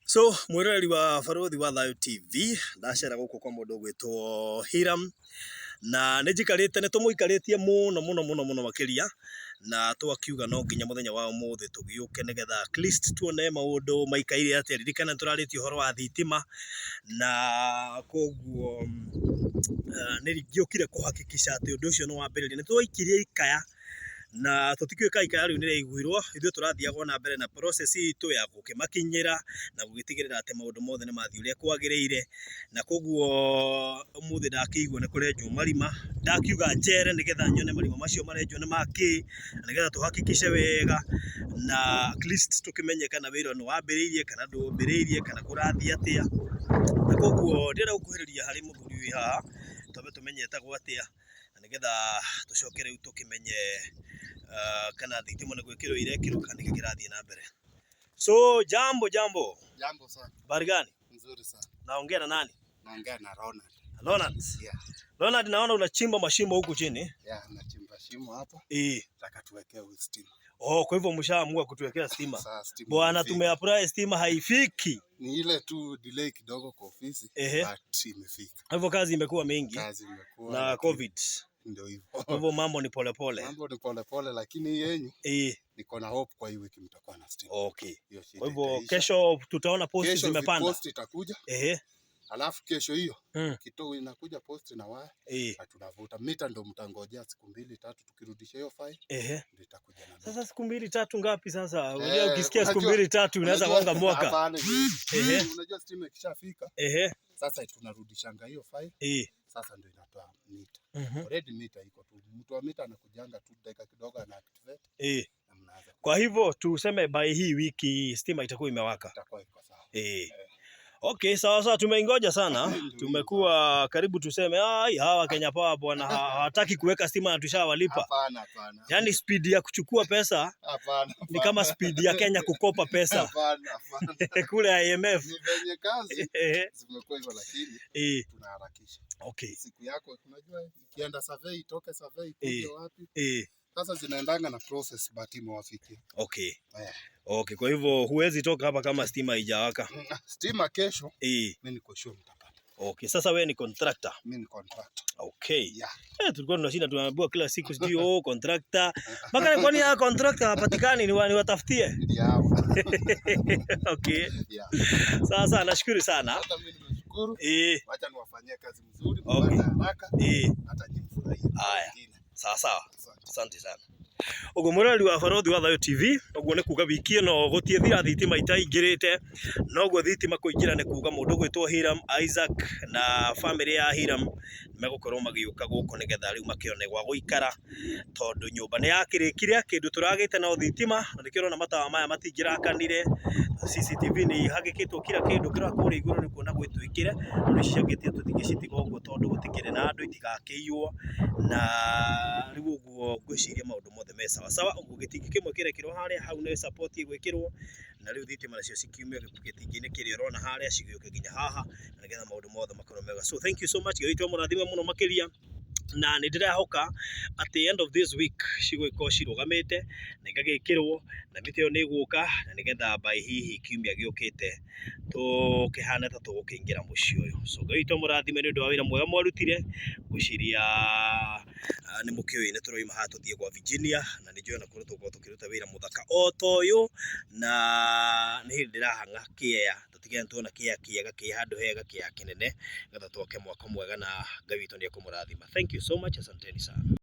So mwĩroreri wa Barũthi wa Thayũ TV, ndacera gũkũ kwa mũndũ ũgwĩtwo Hiram, na nĩ njikarĩte, nĩ tũmũikarĩtie mũno mũno mũno mũno makĩria, na twakiuga no nginya mũthenya wa ũmũthĩ tũgĩũke nĩgetha at least tuone maũndũ maikaire atĩa. Ririkana nĩ tũrarĩtie ũhoro wa thitima, na koguo nĩ ngĩũkire kũ hakikisha atĩ ũndũ ũcio nĩ wambĩrĩria. Nĩ twaikirie ikaya na tũtikĩũĩ kana ikaya rĩu nĩ rĩaiguirwo, ithuĩ tũrathiaga o na mbere na process itũ ya gũkĩmakinyĩra na gũgĩtigĩrĩra atĩ maũndũ mothe nĩ mathiĩ ũrĩa kwagĩrĩire, na koguo ũmũthĩ ndakĩigua nĩ kũrenjwo marima, ndakiuga njere nĩgetha nyone marima macio marenjwo nĩ makĩ, na nĩgetha tũ hakikishe wega na at least tũkĩmenye kana wĩra nĩ wambĩrĩirie kana ndwambĩrĩirie kana kũrathiĩ atĩa, na koguo ndĩrenda gũkuhĩrĩria harĩ mũthuri wĩ haha, twambe tũmenye etagwo atĩa. Na nĩgetha tũcoke rĩu tũkĩmenye kana thitima nĩ gwĩkĩrwo irekĩrwo kana nĩkĩ kĩrathiĩ na mbere. So jambo jambo. Jambo sana. Habari gani? Nzuri sana. Naongea na nani? Naongea na Ronald. Ronald. Yeah. Ronald, naona unachimba mashimo huku chini. Yeah, nachimba shimo hapa. Eh. Nataka tuwekee stima. Oh, kwa hivyo mshaamua kutuwekea stima. Sasa stima. Bwana, imefika. tumeapply stima haifiki. Ni ile tu delay kidogo kwa ofisi, Ehe. but imefika. Kwa hivyo kazi imekuwa mingi Kazi imekuwa na lakini COVID. Ndio hivyo. Kwa hivyo mambo ni polepole. Mambo ni pole pole, lakini yenyu niko na hope kwa hii wiki mtakuwa na stima. Okay. Hiyo shida Kwa hivyo itaisha. kesho tutaona posti Kesho zimepanda. post itakuja, alafu kesho hiyo kitu inakuja post na waya na tunavuta mita, ndo mtangojea siku 2 3, tukirudisha hiyo file ndio itakuja na mita. Sasa siku 2 3 ngapi sasa? Unajua ukisikia siku 2 3 unaweza gonga mwaka. Hapana, unajua stima ikishafika sasa tunarudishanga hiyo file, sasa ndio inatoa mita. Already mita iko tu, mtu wa mita anakujanga tu dakika kidogo ana activate na mnaanza. Kwa hivyo tuseme by hii wiki stima itakuwa imewaka. Itakuwa iko sawa. Okay, sawa sawa, tumeingoja sana. Ndio. Tumekuwa karibu tuseme ai, hawa Kenya Power bwana hawataki kuweka stima na tushawalipa. Hapana, hapana. Yaani speed ya kuchukua pesa Hapana. ni kama speed ya Kenya kukopa pesa Hapana, hapana. kule IMF. Ni venye kazi zimekuwa hivyo, lakini tunaharakisha. Siku yako unajua ikienda survey itoke survey ikuje wapi? Sasa zinaendanga na process but imewafikia. Okay, kwa hivyo huwezi toka hapa kama stima haijawaka. Stima kesho mimi niko sure mtapata. Okay, sasa wewe ni contractor. Mimi ni contractor. Okay. Yeah. Tulikuwa tunashinda tunaambiwa kila siku sijui oh contractor. Mpaka kwani haya contractor hapatikani niwatafutie? Ndio hao. Yeah. Sasa nashukuru sana. Hata mimi nimeshukuru. Wacha niwafanyie kazi mzuri, mpate haraka, hata nyinyi mfurahie. Haya. Wengine. Sawa sawa. Asante. Asante sana. Ũguo mwĩroreri wa Barũthi wa Thayũ TV, ũguo nĩ kuga wiki ĩno gũtiĩthira thitima itaingĩrĩte, noguo thitima kũingĩra nĩ kuga mũndũ ũgwĩtwo Hiram Isaac na bamĩrĩ ya Hiram megũkorwo magĩũka gũkũ nĩgetha rĩu makĩone gwa gũikara, tondũ nyũmba nĩ yakĩrĩkire, kĩndũ tũragĩte no thitima, na nĩkĩo ũrona matawa maya matingĩrakanire, CCTV nĩ ihagĩkĩtwo kira kĩndũ kĩrĩa kũrĩa igũrũ nĩ kuona gwĩtwĩkĩre, no ici ciangĩtio tũtingĩcitiga ũguo tondũ gũtikĩrĩ na andũ itigakĩiywo, na rĩu ũguo ngwĩciria maũndũ mothe me sawa sawa, ũguo gĩtingĩ kĩmwe kĩrekĩrwo harĩa, hau nĩ support ĩgwĩkĩrwo, na rĩu thitima nacio cikiume gĩtingĩ-inĩ kĩrĩa ũrona harĩa cigĩũke nginya haha, na nĩgetha maũndũ mothe makorwo mega. So thank you so much, Ngai witũ amũrathime mũno makĩria, na nĩ ndĩrehoka atĩ end of this week cigũgĩkorwo cirũgamĩte na igagĩkĩrwo na mĩtĩ ĩyo nĩ ĩgũka na nĩgetha by hihi kiumia gĩũkĩte tũkĩhane ta tũgũkĩingĩra mũciĩ ũyũ. So Ngai witũ amũrathime nĩ ũndũ wa wĩra mwega mwarutire, ngwĩciria nĩ mũkĩũĩ nĩ tũroima haha tũthiĩ gwa Virginia na nĩ njũĩ ona kũrĩa tũgũkorwo tũkĩruta wĩra mũthaka o ta ũyũ, na nĩ hĩndĩ ndĩrahang'a kĩea tũtigane tuona kĩea kĩega kĩ handũ hega kĩea kĩnene nĩgetha twake mwako mwega na Ngai witũ nĩ ekũmũrathima. Thank you so much, asanteni sana.